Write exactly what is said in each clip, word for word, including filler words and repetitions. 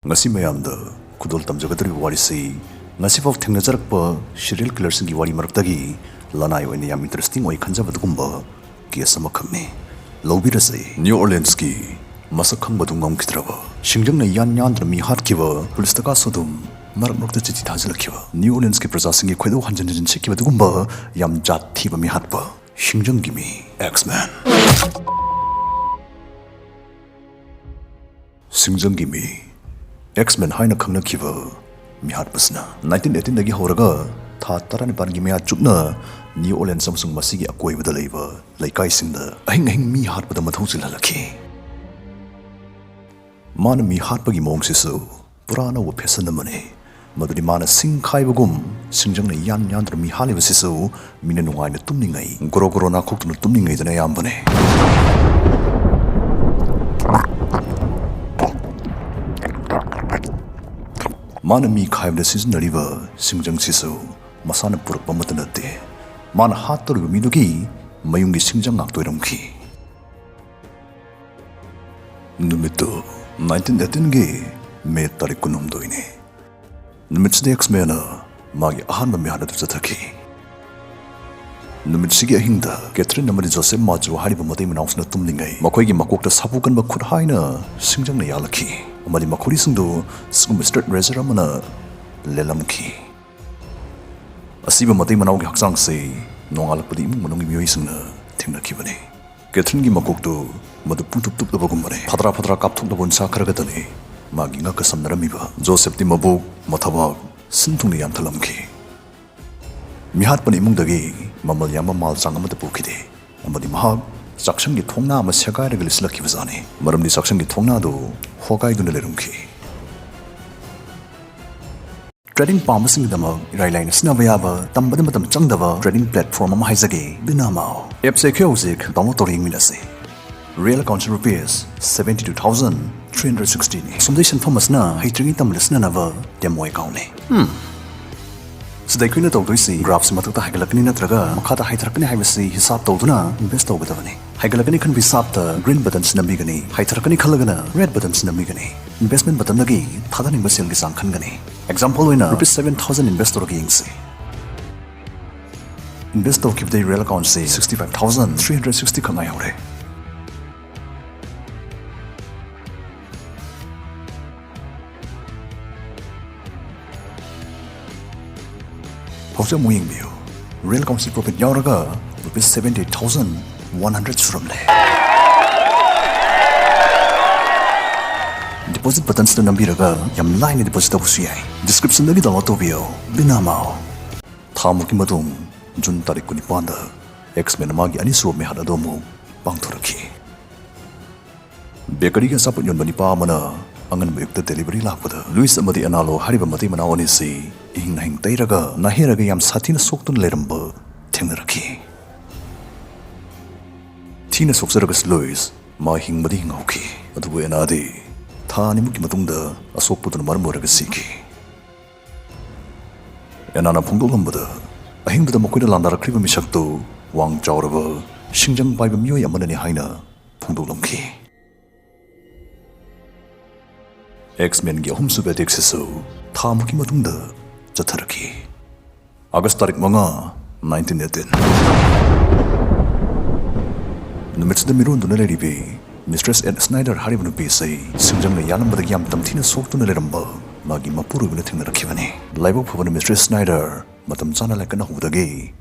ꯉꯁꯤ ꯃꯌꯥꯝꯗ ꯈꯨꯗꯣꯜ ꯇꯝꯖꯒꯗꯧꯔꯤꯕ ꯋꯥꯔꯤꯁꯤ ꯉꯁꯤꯐꯥꯎ ꯊꯦꯡꯅꯖꯔꯛꯄ ꯁꯤꯔꯤꯌꯦꯜ ꯀꯤꯂꯔꯁꯤꯡꯒꯤ ꯋꯥꯔꯤ ꯃꯔꯛꯇꯒꯤ ꯂꯅꯥꯏ ꯑꯣꯏꯅ ꯌꯥꯝ ꯏꯟꯇꯔꯦꯁꯇꯤꯡ ꯑꯣꯏ ꯈꯟꯖꯕ ꯑꯗꯨꯒꯨꯝꯕ ꯀꯦꯁ ꯑꯃꯈꯛꯅꯤ꯫ ꯂꯧꯕꯤꯔꯁꯤ꯫ ꯅ꯭ꯌꯨ ꯑꯣꯔꯂꯤꯟꯁꯀꯤ ꯃꯁꯛ ꯈꯪꯕꯗꯨ ꯉꯝꯈꯤꯗ꯭ꯔꯕ ꯁꯤꯡꯖꯪꯅ ꯌꯥꯟ ꯌꯥꯟꯗꯨꯅ ꯃꯤ ꯍꯥꯠꯈꯤꯕ, ꯄꯨꯂꯤꯁꯇꯒꯁꯨ ꯑꯗꯨꯝ ꯃꯔꯛ ꯃꯔꯛꯇ ꯆꯤꯊꯤ ꯊꯥꯖꯤꯜꯂꯛꯈꯤꯕ, ꯅ꯭ꯌꯨ ꯑꯣꯔꯂꯤꯟꯁꯀꯤ ꯄ꯭ꯔꯖꯥꯁꯤꯡꯒꯤ ꯈꯣꯏꯗꯧ ꯍꯟꯖꯤꯟ ꯍꯟꯖꯤꯟ ꯁꯤꯠꯈꯤꯕ ꯑꯗꯨꯒꯨꯝꯕ ꯌꯥꯝ ꯖꯥꯠ ꯊꯤꯕ ꯃꯤꯍꯥꯠꯄ, ꯁꯤꯡꯖꯪꯒꯤ ꯃꯤ, ꯑꯦꯛꯁꯃꯦꯟ꯫ ꯁꯤꯡꯖꯪꯒꯤ ꯃꯤ, ꯑꯦꯛꯁꯃꯦꯟ ꯍꯥꯏꯅ ꯈꯪꯅꯈꯤꯕ ꯃꯤꯍꯥꯠꯄꯁꯤꯅ ꯅꯥꯏꯟꯇꯤꯟ ꯑꯩꯠꯇꯤꯟꯗꯒꯤ ꯍꯧꯔꯒ ꯊꯥ ꯇꯔꯥꯅꯤꯄꯥꯟꯒꯤ ꯃꯌꯥ ꯆꯨꯞꯅ ꯅ꯭ꯌꯨ ꯑꯣꯔꯂꯤꯟꯁ ꯑꯃꯁꯨꯡ ꯃꯁꯤꯒꯤ ꯑꯀꯣꯏꯕꯗ ꯂꯩꯕ ꯂꯩꯀꯥꯏꯁꯤꯡꯗ ꯑꯍꯤꯡ ꯑꯍꯤꯡ ꯃꯤ ꯍꯥꯠꯄꯗ ꯃꯊꯧ ꯆꯤꯜꯍꯜꯂꯛꯈꯤ꯫ ꯃꯥꯅ ꯃꯤ ꯍꯥꯠꯄꯒꯤ ꯃꯑꯣꯡꯁꯤꯁꯨ ꯄꯨꯔꯥ ꯑꯅꯧꯕ ꯐꯦꯁꯟ ꯑꯃꯅꯤ꯫ ꯃꯗꯨꯗꯤ ꯃꯥꯅ ꯁꯤꯡ ꯈꯥꯏꯕꯒꯨꯝ ꯁꯤꯡꯖꯪꯅ ꯌꯥꯟ ꯌꯥꯟꯗꯨꯅ ꯃꯤ ꯍꯥꯠꯂꯤꯕꯁꯤꯁꯨ ꯃꯤꯅ ꯅꯨꯡꯉꯥꯏꯅ ꯇꯨꯝꯂꯤꯉꯩ, ꯒꯣꯔꯣ ꯒꯣꯔꯣ ꯅꯥꯈꯣꯛꯇꯨꯅ ꯇꯨꯝꯂꯤꯉꯩꯗꯅ ꯑꯌꯥꯝꯕꯅꯤ꯫ ꯃꯥꯅ ꯃꯤ ꯈꯥꯏꯕꯗ ꯁꯤꯖꯤꯟꯅꯔꯤꯕ ꯁꯤꯡꯖꯪꯁꯤꯁꯨ ꯃꯁꯥꯅ ꯄꯨꯔꯛꯄ ꯑꯃꯠꯇ ꯅꯠꯇꯦ꯫ ꯃꯥꯅ ꯍꯥꯠꯇꯧꯔꯤꯕ ꯃꯤꯗꯨꯒꯤ ꯃꯌꯨꯝꯒꯤ ꯁꯤꯡꯖꯪ ꯉꯥꯛꯇ ꯑꯣꯏꯔꯝꯈꯤ꯫ ꯅꯨꯃꯤꯠꯇꯨ ꯅꯥꯏꯟꯇꯤꯟ ꯑꯩꯠꯇꯤꯟꯒꯤ ꯃꯦ ꯇꯥꯔꯤꯛ ꯀꯨꯟꯍꯨꯝꯗꯣꯏꯅꯤ꯫ ꯅꯨꯃꯤꯠꯁꯤꯗ ꯑꯦꯛꯁꯃꯦꯟꯅ ꯃꯥꯒꯤ ꯑꯍꯥꯟꯕ ꯃꯤꯍꯥꯠ ꯑꯗꯨ ꯆꯠꯊꯈꯤ꯫ ꯅꯨꯃꯤꯠꯁꯤꯒꯤ ꯑꯍꯤꯡꯗ ꯀꯦꯊꯔꯤꯟ ꯑꯃꯗꯤ ꯖꯣꯁꯦꯐ ꯃꯥꯖꯨ ꯍꯥꯏꯔꯤꯕ ꯃꯇꯩ ꯃꯅꯥꯎꯁꯤꯅ ꯇꯨꯝꯂꯤꯉꯩ ꯃꯈꯣꯏꯒꯤ ꯃꯀꯣꯛꯇ ꯁꯥꯐꯨ ꯀꯟꯕ ꯈꯨꯠ ꯍꯥꯏꯅ ꯁꯤꯡꯖꯪꯅ ꯌꯥꯜꯂꯛꯈꯤ ꯑꯃꯗꯤ ꯃꯈꯣꯏꯁꯤꯡꯗꯨ ꯁꯤꯒꯨꯝꯕ ꯁ꯭ꯇ꯭ꯔꯦꯠ ꯔꯦꯖꯔ ꯑꯃꯅ ꯂꯦꯜꯂꯝꯈꯤ꯫ ꯑꯁꯤꯕ ꯃꯇꯩ ꯃꯅꯥꯎꯒꯤ ꯍꯛꯆꯥꯡꯁꯤ ꯅꯣꯡꯉꯥꯜꯂꯛꯄꯗ ꯏꯃꯨꯡ ꯃꯅꯨꯡꯒꯤ ꯃꯤꯑꯣꯏꯁꯤꯡꯅ ꯊꯦꯡꯅꯈꯤꯕꯅꯤ꯫ ꯀꯦꯊꯔꯤꯟꯒꯤ ꯃꯀꯣꯛꯇꯨ ꯃꯗꯨ ꯄꯨꯡꯇꯨꯞ ꯇꯨꯞꯂꯕꯒꯨꯝꯕꯅꯤ꯫ ꯐꯗ꯭ꯔꯥ ꯐꯗ꯭ꯔꯥ ꯀꯥꯞꯊꯣꯛꯂꯕ ꯎꯟꯁꯥ ꯈꯔ ꯈꯛꯇꯅꯤ ꯃꯥꯒꯤ ꯉꯛꯀ ꯁꯝꯅꯔꯝꯃꯤꯕ꯫ ꯖꯣꯁꯦꯐꯇꯤ ꯃꯕꯨꯛ ꯃꯊꯕꯥꯛ ꯁꯤꯟ ꯊꯨꯡꯅ ꯌꯥꯟꯊꯠꯂꯝꯈꯤ꯫ ꯃꯤꯍꯥꯠꯄꯅ ꯏꯃꯨꯡꯗꯒꯤ ꯃꯃꯜ ꯌꯥꯝꯕ ꯃꯥꯜ ꯆꯥꯡ ꯑꯃꯠꯇ ꯄꯨꯈꯤꯗꯦ ꯑꯃꯗꯤ ꯃꯍꯥꯛ ꯆꯥꯛꯁꯪꯒꯤ ꯊꯣꯡꯅꯥ ꯑꯃ ꯁꯦꯒꯥꯏꯔꯒ ꯂꯤꯠꯁꯤꯜꯂꯛꯈꯤꯕꯖꯥꯠꯅꯤ, ꯃꯔꯝꯗꯤ ꯆꯥꯛꯁꯪꯒꯤ ꯊꯣꯡꯅꯥꯗꯨ ꯍꯣꯒꯥꯏꯗꯨꯅ ꯂꯩꯔꯝꯈꯤ꯫ ꯇ꯭ꯔꯦꯗꯤꯡ ꯄꯥꯝꯕꯁꯤꯡꯒꯤꯗꯃꯛ ꯏꯔꯥꯏ ꯂꯥꯏꯅ ꯁꯤꯖꯤꯟꯅꯕ ꯌꯥꯕ, ꯇꯝꯕꯗ ꯃꯇꯝ ꯆꯪꯗꯕ ꯇ꯭ꯔꯦꯗꯤꯡ ꯄ꯭ꯂꯦꯠꯐꯣꯔꯝ ꯑꯃ ꯍꯥꯏꯖꯒꯦ, ꯕꯤꯅꯥꯃꯥꯎ꯫ ꯑꯦꯞꯁꯦ ꯑꯩꯈꯣꯏ ꯍꯧꯖꯤꯛ ꯗꯥꯎꯟꯂꯣꯗ ꯇꯧꯔ ꯌꯦꯡꯃꯤꯟꯅꯁꯤ꯫ ꯔꯤꯌꯦꯜ ꯑꯦꯀꯥꯎꯟꯁꯤ rupees seventy two thousand three hundred ꯁꯤꯛꯁꯇꯤꯅꯤ꯫ ꯑꯁꯣꯝꯗꯒꯤ ꯁꯦꯟꯐꯝ ꯑꯁꯤꯅ ꯍꯩꯇ꯭ꯔꯤꯉꯩ ꯇꯝꯕꯗ ꯁꯤꯖꯤꯟꯅꯅꯕ ꯗꯦꯃꯣ ꯑꯦꯀꯥꯎꯟꯅꯤ꯫ ꯍꯝ꯫ ꯁꯤꯗ ꯑꯩꯈꯣꯏꯅ ꯇꯧꯗꯣꯏꯁꯤ graphꯁꯤ ꯃꯊꯛꯇ ꯍꯥꯏꯒꯠꯂꯛꯀꯅꯤ ꯅꯠꯇ꯭ꯔꯒ ꯃꯈꯥꯗ ꯍꯥꯏꯊꯔꯛꯀꯅꯤ ꯍꯥꯏꯕꯁꯤ ꯍꯤꯁꯥꯕ ꯇꯧꯗꯨꯅ invest ꯇꯧꯒꯗꯕꯅꯤ꯫ ꯍꯥꯏꯒꯠꯂꯛꯀꯅꯤ ꯈꯟꯕ ꯍꯤꯁꯥꯕꯇ green buttonꯁꯤ ꯅꯝꯕꯤꯒꯅꯤ, ꯍꯥꯏꯊꯔꯛꯀꯅꯤ ꯈꯜꯂꯒꯅ red buttonꯁꯤ ꯅꯝꯕꯤꯒꯅꯤ꯫ Investment buttonꯗꯒꯤ ꯊꯥꯗꯅꯤꯡꯕ ꯁꯦꯜꯒꯤ ꯆꯥꯡ ꯈꯟꯒꯅꯤ꯫ Example ꯑꯣꯏꯅ rupees seven thousand invest ꯇꯧꯔꯒ ꯌꯦꯡꯁꯤ꯫ Invest ꯇꯧꯈꯤꯕꯗꯩ real accountꯁꯤ sixty five thousand three hundred sixty ꯈꯛ ꯉꯥꯏꯍꯧꯔꯦ꯫ ꯍꯧꯖꯤꯛ ꯑꯃꯨꯛ ꯌꯦꯡꯕꯤꯌꯨ, real accountꯁꯤ profit ꯌꯥꯎꯔꯒ rupees seventy eight thousand one hundred ꯁꯨꯔꯝꯂꯦ꯫ Deposit buttonꯁꯤꯗ ꯅꯝꯕꯤꯔꯒ ꯌꯥꯝ ꯂꯥꯏꯅ deposit ꯇꯧꯕꯁꯨ ꯌꯥꯏ꯫ Descriptionꯗꯒꯤ download ꯇꯧꯕꯤꯌꯨ꯫ ꯕꯤꯅꯥꯃꯥꯎ꯫ ꯊꯥ ꯃꯨꯛꯀꯤ ꯃꯇꯨꯡ, June ꯇꯥꯔꯤꯛ ꯀꯨꯟꯅꯤꯄꯥꯟꯗ X-Men ꯃꯥꯒꯤ ꯑꯅꯤꯁꯨꯕ ꯃꯤꯍꯥꯠ ꯑꯗꯨ ꯑꯃꯨꯛ ꯄꯥꯡꯊꯣꯔꯛꯈꯤ꯫ Bakeryꯒꯤ ꯑꯆꯥꯄꯣꯠ ꯌꯣꯟꯕ ꯅꯤꯄꯥ ꯑꯃꯅ ꯑꯉꯟꯕ ꯑꯌꯨꯛꯇ delivery ꯂꯥꯛꯄꯗ, ꯂꯨꯏꯁ ꯑꯃꯗꯤ ꯑꯦꯅꯥꯂꯣ ꯍꯥꯏꯔꯤꯕ ꯃꯇꯩ ꯃꯅꯥꯎ ꯑꯅꯤꯁꯤ ꯏꯍꯤꯡ ꯅꯥꯍꯤꯡ ꯇꯩꯔꯒ ꯅꯥꯍꯦꯔꯒ ꯌꯥꯝ ꯁꯥꯊꯤꯅ ꯁꯣꯛꯇꯨꯅ ꯂꯩꯔꯝꯕ ꯊꯦꯡꯅꯔꯛꯈꯤ꯫ ꯊꯤꯅ ꯁꯣꯛꯆꯔꯒꯁꯨ ꯂꯨꯏꯁ ꯃꯥ ꯍꯤꯡꯕꯗꯤ ꯍꯤꯡꯍꯧꯈꯤ, ꯑꯗꯨꯕꯨ ꯑꯦꯅꯥꯗꯤ ꯊꯥ ꯑꯅꯤꯃꯨꯛꯀꯤ ꯃꯇꯨꯡꯗ ꯑꯁꯣꯛꯄꯗꯨꯅ ꯃꯔꯝ ꯑꯣꯏꯔꯒ ꯁꯤꯈꯤ꯫ ꯑꯦꯅꯥꯅ ꯐꯣꯡꯗꯣꯛꯂꯝꯕꯗ, ꯑꯍꯤꯡꯗꯨꯗ ꯃꯈꯣꯏꯅ ꯂꯥꯟꯗꯥꯔꯛꯈ꯭ꯔꯤꯕ ꯃꯤꯁꯛꯇꯨ ꯋꯥꯡ ꯆꯥꯎꯔꯕ, ꯁꯤꯡꯖꯪ ꯄꯥꯏꯕ ꯃꯤꯑꯣꯏ ꯑꯃꯅꯅꯤ ꯍꯥꯏꯅ ꯐꯣꯡꯗꯣꯛꯂꯝꯈꯤ꯫ X-Menꯒꯤ ꯑꯍꯨꯝꯁꯨꯕ attackꯁꯤꯁꯨ ꯊꯥ ꯃꯨꯛꯀꯤ ꯃꯇꯨꯡꯗ ꯆꯠꯊꯔꯛꯈꯤ꯫ August ꯇꯥꯔꯤꯛ ꯃꯉꯥ, nineteen eighteen꯫ ꯅꯨꯃꯤꯠꯁꯤꯗ ꯃꯤꯔꯣꯟꯗꯨꯅ ꯂꯩꯔꯤꯕꯤ Mistress Anne Snyder ꯍꯥꯏꯔꯤꯕ ꯅꯨꯄꯤ ꯑꯁꯤ ꯁꯤꯡꯖꯪꯅ ꯌꯥꯜꯂꯝꯕꯗꯒꯤ ꯌꯥꯝ ꯇꯝꯊꯤꯅ ꯁꯣꯛꯇꯨꯅ ꯂꯩꯔꯝꯕ ꯃꯥꯒꯤ ꯃꯄꯨꯔꯣꯏꯕꯅ ꯊꯦꯡꯅꯔꯛꯈꯤꯕꯅꯤ꯫ ꯂꯥꯏꯕꯛ ꯐꯕꯅ Mistress Snyder ꯃꯇꯝ ꯆꯥꯅ ꯂꯥꯏꯀꯠꯅ ꯍꯧꯕꯗꯒꯤ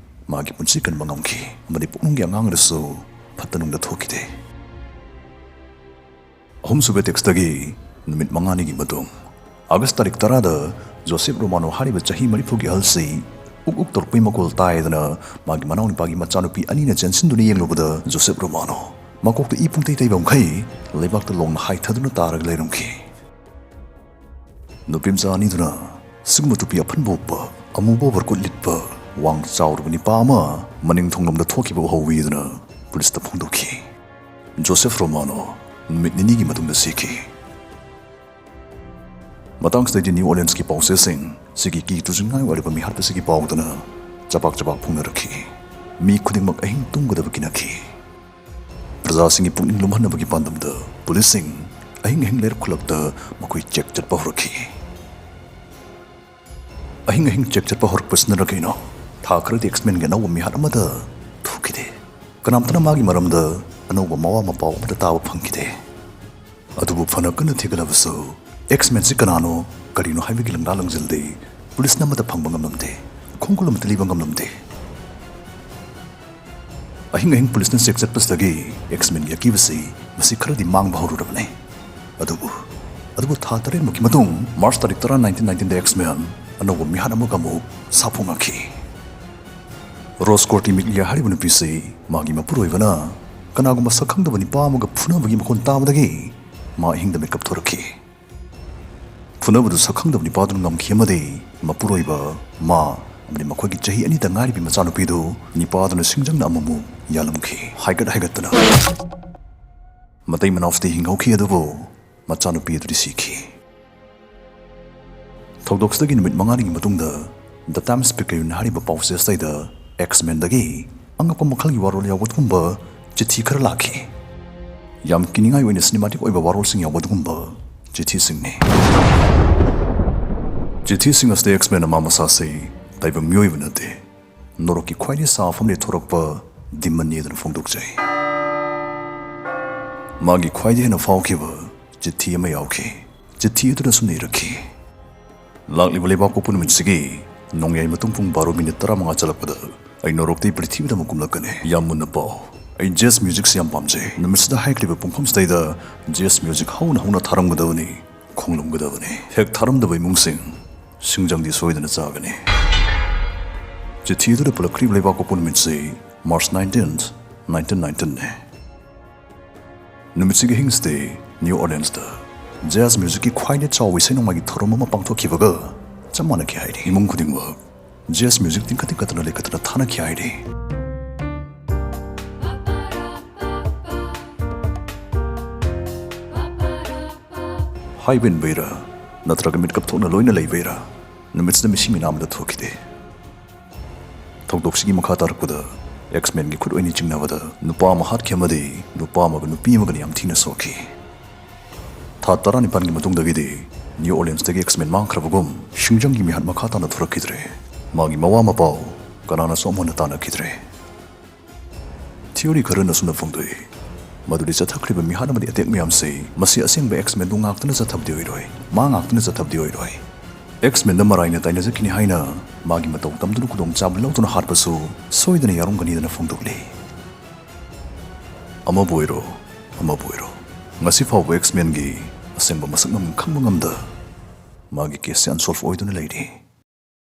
ꯃꯥꯒꯤ ꯄꯨꯟꯁꯤ ꯀꯟꯕ ꯉꯝꯈꯤ ꯑꯃꯗꯤ ꯄꯨꯛꯅꯨꯡꯒꯤ ꯑꯉꯥꯡ ꯑꯗꯨꯁꯨ ꯐꯠꯇ ꯅꯨꯡꯗ ꯊꯣꯛꯈꯤꯗꯦ꯫ ꯑꯍꯨꯝꯁꯨꯕ attackꯇꯒꯤ ꯅꯨꯃꯤꯠ ꯃꯉꯥꯅꯤꯒꯤ ꯃꯇꯨꯡ, August ꯇꯥꯔꯤꯛ ꯇꯔꯥꯗ ꯖꯣꯁꯦꯐ ꯔꯣꯃꯥꯅꯣ ꯍꯥꯏꯔꯤꯕ ꯆꯍꯤ ꯃꯔꯤꯐꯨꯒꯤ ꯑꯍꯜꯁꯤ ꯎꯛ ꯎꯛ ꯇꯧꯔꯛꯄꯒꯤ ꯃꯈꯣꯜ ꯇꯥꯏꯗꯅ ꯃꯥꯒꯤ ꯃꯅꯥꯎꯅꯨꯄꯥꯒꯤ ꯃꯆꯥꯅꯨꯄꯤ ꯑꯅꯤꯅ ꯆꯦꯟꯁꯤꯟꯗꯨꯅ ꯌꯦꯡꯂꯨꯕꯗ, ꯖꯣꯁꯦꯐ ꯔꯣꯃꯥꯅꯣ ꯃꯀꯣꯛꯇ ꯏ ꯄꯨꯡꯇꯩ ꯇꯩꯕ ꯃꯈꯩ ꯂꯩꯕꯥꯛꯇ ꯂꯣꯡꯅ ꯍꯥꯏꯊꯗꯨꯅ ꯇꯥꯔꯒ ꯂꯩꯔꯝꯈꯤ꯫ ꯅꯨꯄꯤꯃꯆꯥ ꯑꯅꯤꯗꯨꯅ ꯁꯤꯒꯨꯝꯕ ꯇꯨꯄꯤ ꯑꯐꯟꯕ ꯎꯞꯄ, ꯑꯃꯨꯕ overcoat ꯂꯤꯠꯄ, ꯋꯥꯡ ꯆꯥꯎꯔꯕ ꯅꯤꯄꯥ ꯑꯃ ꯃꯅꯤꯡ ꯊꯣꯡꯂꯣꯝꯗ ꯊꯣꯛꯈꯤꯕ ꯎꯍꯧꯋꯤꯗꯨꯅ ꯄꯨꯂꯤꯁꯇ ꯐꯣꯡꯗꯣꯛꯈꯤ꯫ ꯖꯣꯁꯦꯐ ꯔꯣꯃꯥꯅꯣ ꯅꯨꯃꯤꯠ ꯅꯤꯅꯤꯒꯤ ꯃꯇꯨꯡꯗ ꯁꯤꯈꯤ꯫ ꯃꯇꯥꯡꯁꯤꯗꯩꯗꯤ ꯅ꯭ꯌꯨ ꯑꯣꯔꯂꯤꯌꯟꯁꯀꯤ ꯄꯥꯎꯆꯦꯁꯤꯡ ꯁꯤꯒꯤ ꯀꯤ ꯇꯨꯖꯅꯤꯡꯉꯥꯏ ꯑꯣꯏꯔꯕ ꯃꯤꯍꯥꯠꯄꯁꯤꯒꯤ ꯄꯥꯎꯗꯨꯅ ꯆꯕꯥꯛ ꯆꯕꯥꯛ ꯐꯣꯡꯅꯔꯛꯈꯤ꯫ ꯃꯤ ꯈꯨꯗꯤꯡꯃꯛ ꯑꯍꯤꯡ ꯇꯨꯝꯒꯗꯕ ꯀꯤꯅꯈꯤ꯫ ꯄ꯭ꯔꯖꯥꯁꯤꯡꯒꯤ ꯄꯨꯛꯅꯤꯡ ꯂꯨꯝꯍꯟꯅꯕꯒꯤ ꯄꯥꯟꯗꯝꯗ ꯄꯨꯂꯤꯁꯁꯤꯡ ꯑꯍꯤꯡ ꯑꯍꯤꯡ ꯂꯩꯔꯛ ꯈꯨꯂꯛꯇ ꯃꯈꯣꯏ ꯆꯦꯛ ꯆꯠꯄ ꯍꯧꯔꯛꯈꯤ꯫ ꯑꯍꯤꯡ ꯑꯍꯤꯡ ꯆꯦꯛ ꯆꯠꯄ ꯍꯧꯔꯛꯄꯁꯤꯅꯔ ꯀꯩꯅꯣ, ꯊꯥ ꯈꯔꯗꯤ ꯑꯦꯛꯁꯃꯦꯟꯒꯤ ꯑꯅꯧꯕ ꯃꯤꯍꯥꯠ ꯑꯃꯗ ꯊꯣꯛꯈꯤꯗꯦ꯫ ꯀꯅꯥꯝꯇꯅ ꯃꯥꯒꯤ ꯃꯔꯝꯗ ꯑꯅꯧꯕ ꯃꯋꯥ ꯃꯄꯥꯎ ꯑꯃꯠꯇ ꯇꯥꯕ ꯐꯪꯈꯤꯗꯦ꯫ ꯑꯗꯨꯕꯨ ꯐꯅ ꯀꯟꯅ ꯊꯤꯒꯠꯂꯕꯁꯨ, ꯑꯦꯛꯁꯃꯦꯟꯁꯤ ꯀꯅꯥꯅꯣ, ꯀꯔꯤꯅꯣ ꯍꯥꯏꯕꯒꯤ ꯂꯪꯂꯥ ꯂꯪꯖꯤꯜꯗꯤ ꯄꯨꯂꯤꯁꯅ ꯑꯃꯠꯇ ꯐꯪꯕ ꯉꯝꯂꯝꯗꯦ꯫ ꯈꯣꯡꯒꯨꯜ ꯑꯃꯠꯇ ꯂꯤꯕ ꯉꯝꯂꯝꯗꯦ꯫ ꯑꯍꯤꯡ ꯑꯍꯤꯡ ꯄꯨꯂꯤꯁꯅ ꯆꯦꯛ ꯆꯠꯄꯁꯤꯗꯒꯤ ꯑꯦꯛꯁꯃꯦꯟꯒꯤ ꯑꯀꯤꯕꯁꯤ ꯃꯁꯤ ꯈꯔꯗꯤ ꯃꯥꯡꯕ ꯍꯧꯔꯨꯔꯕꯅꯤ꯫ ꯑꯗꯨꯕꯨ, ꯑꯗꯨꯕꯨ ꯊꯥ ꯇꯔꯦꯠꯃꯨꯛꯀꯤ ꯃꯇꯨꯡ, ꯃꯥꯔꯆ ꯇꯥꯔꯤꯛ ꯇꯔꯥ, ꯅꯥꯏꯟꯇꯤꯟ ꯅꯥꯏꯟꯇꯤꯟꯗ ꯑꯦꯛꯁꯃꯦꯟ ꯑꯅꯧꯕ ꯃꯤꯍꯥꯠ ꯑꯃꯒ ꯑꯃꯨꯛ ꯁꯥꯐꯣꯡꯉꯛꯈꯤ꯫ ꯔꯣꯁ ꯀꯣꯔꯇꯤ ꯃꯤꯛꯂꯤꯌꯥ ꯍꯥꯏꯔꯤꯕ ꯅꯨꯄꯤꯁꯤ ꯃꯥꯒꯤ ꯃꯄꯨꯔꯣꯏꯕꯅ ꯀꯅꯥꯒꯨꯝꯕ ꯁꯛ ꯈꯪꯗꯕ ꯅꯨꯄꯥ ꯑꯃꯒ ꯐꯨꯅꯕꯒꯤ ꯃꯈꯣꯟ ꯇꯥꯕꯗꯒꯤ ꯃꯥ ꯑꯍꯤꯡꯗ ꯃꯤꯀꯞ ꯊꯣꯔꯛꯈꯤ꯫ ꯐꯨꯅꯕꯗꯨ ꯁꯛ ꯈꯪꯗꯕ ꯅꯨꯄꯥꯗꯨꯅ ꯉꯝꯈꯤ ꯑꯃꯗꯤ ꯃꯄꯨꯔꯣꯏꯕ, ꯃꯥ ꯑꯃꯗꯤ ꯃꯈꯣꯏꯒꯤ ꯆꯍꯤ ꯑꯅꯤꯗ ꯉꯥꯏꯔꯤꯕꯤ ꯃꯆꯥꯅꯨꯄꯤꯗꯨ ꯅꯤꯄꯥꯗꯨꯅ ꯁꯤꯡꯖꯪꯅ ꯑꯃꯨꯛ ꯌꯥꯜꯂꯝꯈꯤ꯫ ꯍꯥꯏꯒꯠ ꯍꯥꯏꯒꯠꯇꯅ ꯃꯇꯩ ꯃꯅꯥꯎꯁꯤꯗꯤ ꯍꯤꯡꯍꯧꯈꯤ, ꯑꯗꯨꯕꯨ ꯃꯆꯥꯅꯨꯄꯤ ꯑꯗꯨꯗꯤ ꯁꯤꯈꯤ꯫ ꯊꯧꯗꯣꯛꯁꯤꯗꯒꯤ ꯅꯨꯃꯤꯠ ꯃꯉꯥꯅꯤꯒꯤ ꯃꯇꯨꯡꯗ The Times Picayune ꯍꯥꯏꯔꯤꯕ ꯄꯥꯎꯆꯦ ꯑꯁꯤꯗ ꯑꯦꯛꯁꯃꯦꯟꯗꯒꯤ ꯑꯉꯛꯄ ꯃꯈꯜꯒꯤ ꯋꯥꯔꯣꯜ ꯌꯥꯎꯕ ꯑꯗꯨꯒꯨꯝꯕ ꯆꯤꯊꯤ ꯈꯔ ꯂꯥꯛꯈꯤ꯫ ꯌꯥꯝ ꯀꯤꯅꯤꯡꯉꯥꯏ ꯑꯣꯏꯅ ꯁꯤꯅꯦꯃꯥꯇꯤꯛ ꯑꯣꯏꯕ ꯋꯥꯔꯣꯜꯁꯤꯡ ꯌꯥꯎꯕ ꯑꯗꯨꯒꯨꯝꯕ ꯆꯤꯊꯤꯁꯤꯡꯅꯤ꯫ ꯆꯤꯊꯤꯁꯤꯡ ꯑꯁꯤꯗ ꯑꯦꯛꯁꯃꯦꯟ ꯑꯃ ꯃꯁꯥꯁꯤ ꯇꯥꯏꯕꯪ ꯃꯤꯑꯣꯏꯕ ꯅꯠꯇꯦ, ꯅꯣꯔꯣꯛꯀꯤ ꯈ꯭ꯋꯥꯏꯗꯒꯤ ꯁꯥꯐꯝꯗꯒꯤ ꯊꯣꯔꯛꯄ ꯗꯤꯃꯟꯅꯤ ꯑꯗꯨꯅ ꯐꯣꯡꯗꯣꯛꯆꯩ꯫ ꯃꯥꯒꯤ ꯈ꯭ꯋꯥꯏꯗꯒꯤ ꯍꯦꯟꯅ ꯐꯥꯎꯈꯤꯕ ꯆꯤꯊꯤ ꯑꯃ ꯌꯥꯎꯈꯤ꯫ ꯆꯤꯊꯤ ꯑꯗꯨꯗ ꯁꯨꯝꯅ ꯏꯔꯛꯈꯤ: "ꯂꯥꯛꯂꯤꯕ ꯂꯩꯕꯥꯛꯄꯣꯛꯄ ꯅꯨꯃꯤꯠꯁꯤꯒꯤ ꯅꯣꯡꯌꯥꯏ ꯃꯇꯨꯡ ꯄꯨꯡ ꯕꯥꯔꯣ ꯃꯤꯅꯤꯠ ꯇꯔꯥꯃꯉꯥ ꯆꯠꯂꯛꯄꯗ ꯑꯩ ꯅꯣꯔꯣꯛꯇꯒꯤ ꯄ꯭ꯔꯤꯊꯤꯕꯤꯗ ꯑꯃꯨꯛ ꯀꯨꯝꯂꯛꯀꯅꯤ꯫ ꯌꯥꯝ ꯃꯨꯟꯅ ꯄꯥꯎ꯫ ꯑꯩ ꯖꯦꯖ ꯃ꯭ꯌꯨꯖꯤꯛꯁꯤ ꯌꯥꯝ ꯄꯥꯝꯖꯩ꯫ ꯅꯨꯃꯤꯠꯁꯤꯗ ꯍꯥꯏꯈ꯭ꯔꯤꯕ ꯄꯨꯡꯐꯝꯁꯤꯗꯩꯗ ꯖꯦꯖ ꯃ꯭ꯌꯨꯖꯤꯛ ꯍꯧꯅ ꯍꯧꯅ ꯊꯥꯔꯝꯒꯗꯕꯅꯤ, ꯈꯣꯡꯂꯝꯒꯗꯕꯅꯤ꯫ ꯍꯦꯛ ꯊꯥꯔꯝꯗꯕ ꯏꯃꯨꯡꯁꯤꯡ ꯁꯤꯡꯖꯪꯗꯤ ꯁꯣꯏꯗꯅ ꯆꯥꯒꯅꯤ꯫" ꯆꯤꯊꯤ ꯑꯗꯨꯗ ꯄꯜꯂꯛꯈ꯭ꯔꯤꯕ ꯂꯩꯕꯥꯛ ꯄꯣꯛꯄ ꯅꯨꯃꯤꯠꯁꯤ ꯃꯥꯔꯆ nineteenth, nineteen nineteenꯅꯤ꯫ ꯅꯨꯃꯤꯠꯁꯤꯒꯤ ꯑꯍꯤꯡꯁꯤꯗꯤ ꯅ꯭ꯌꯨ ꯑꯣꯔꯂꯤꯌꯟꯁꯇ ꯖꯦꯖ ꯃ꯭ꯌꯨꯖꯤꯛꯀꯤ ꯈ꯭ꯋꯥꯏꯗꯒꯤ ꯆꯥꯎꯕ ꯏꯁꯩ ꯅꯣꯡꯃꯥꯏꯒꯤ ꯊꯧꯔꯝ ꯑꯃ ꯄꯥꯡꯊꯣꯛꯈꯤꯕꯒ ꯆꯞ ꯃꯥꯟꯅꯈꯤ ꯍꯥꯏꯔꯤ꯫ ꯏꯃꯨꯡ ꯈꯨꯗꯤꯡꯃꯛ ꯖꯦꯖ ꯃ꯭ꯌꯨꯖꯤꯛ ꯇꯤꯡꯈꯠ ꯇꯤꯡꯈꯠꯇꯅ ꯂꯩꯈꯠꯇꯅ ꯊꯥꯅꯈꯤ ꯍꯥꯏꯔꯤ꯫ ꯍꯥꯏꯕ ꯏꯟꯕꯩꯔꯥ, ꯅꯠꯇ꯭ꯔꯒ ꯃꯤꯠꯀꯞ ꯊꯣꯛꯅ ꯂꯣꯏꯅ ꯂꯩꯕꯩꯔꯥ? ꯅꯨꯃꯤꯠꯁꯤꯗ ꯃꯤꯁꯤ ꯃꯤꯅꯥ ꯑꯃꯗ ꯊꯣꯛꯈꯤꯗꯦ꯫ ꯊꯧꯗꯣꯛꯁꯤꯒꯤ ꯃꯈꯥ ꯇꯥꯔꯛꯄꯗ X-Men ꯒꯤ ꯈꯨꯠ ꯑꯣꯏꯅ ꯆꯤꯡꯅꯕꯗ ꯅꯨꯄꯥ ꯑꯃ ꯍꯥꯠꯈꯤ ꯑꯃꯗꯤ ꯅꯨꯄꯥ ꯑꯃꯒ ꯅꯨꯄꯤ ꯑꯃꯒꯅ ꯌꯥꯝ ꯊꯤꯅ ꯁꯣꯛꯈꯤ꯫ ꯊꯥ ꯇꯔꯥꯅꯤꯄꯥꯟꯒꯤ ꯃꯇꯨꯡꯗꯒꯤꯗꯤ New Orleans ꯇꯒꯤ X-Men ꯃꯥꯡꯈ꯭ꯔꯕꯒꯨꯝ ꯁꯤꯡꯖꯪꯒꯤ ꯃꯤꯍꯥꯠ ꯃꯈꯥ ꯇꯥꯅ ꯊꯣꯔꯛꯈꯤꯗ꯭ꯔꯦ꯫ ꯃꯥꯒꯤ ꯃꯋꯥ ꯃꯄꯥꯎ ꯀꯅꯥꯅꯁꯨ ꯑꯃꯨꯛ ꯍꯟꯅ ꯇꯥꯟꯅꯈꯤꯗ꯭ꯔꯦ꯫ Theory ꯈꯔꯅ ꯑꯁꯨꯝꯅ ꯐꯣꯡꯗꯣꯛꯏ ꯃꯗꯨꯗꯤ ꯆꯠꯊꯈ꯭ꯔꯤꯕ ꯃꯤꯍꯥꯠ ꯑꯃꯗꯤ attack ꯃꯌꯥꯝꯁꯤ ꯃꯁꯤ ꯑꯁꯦꯡꯕ X-Men ꯗꯨ ꯉꯥꯛꯇꯅ ꯆꯠꯊꯕꯗꯤ ꯑꯣꯏꯔꯣꯏ, ꯃꯥ ꯉꯥꯛꯇꯅ ꯆꯠꯊꯕꯗꯤ ꯑꯣꯏꯔꯣꯏ꯫ X-Men ꯗ ꯃꯔꯥꯏꯅ ꯇꯥꯏꯅꯖꯈꯤꯅꯤ ꯍꯥꯏꯅ ꯃꯥꯒꯤ ꯃꯇꯧ ꯇꯝꯗꯨꯅ ꯈꯨꯗꯣꯡꯆꯥꯕ ꯂꯧꯗꯨꯅ ꯍꯥꯠꯄꯁꯨ ꯁꯣꯏꯗꯅ ꯌꯥꯎꯔꯝꯒꯅꯤꯗꯅ ꯐꯣꯡꯗꯣꯛꯂꯤ꯫ ꯑꯃꯕꯨ ꯑꯣꯏꯔꯣ, ꯑꯃꯕꯨ ꯑꯣꯏꯔꯣ, ꯉꯁꯤ ꯐꯥꯎꯕ X-Men ꯒꯤ ꯑꯁꯦꯡꯕ ꯃꯁꯛ ꯃꯃꯤꯡ ꯈꯪꯕ ꯉꯝꯗ ꯃꯥꯒꯤ case ꯁꯦ unsolve ꯑꯣꯏꯗꯨꯅ ꯂꯩꯔꯤ꯫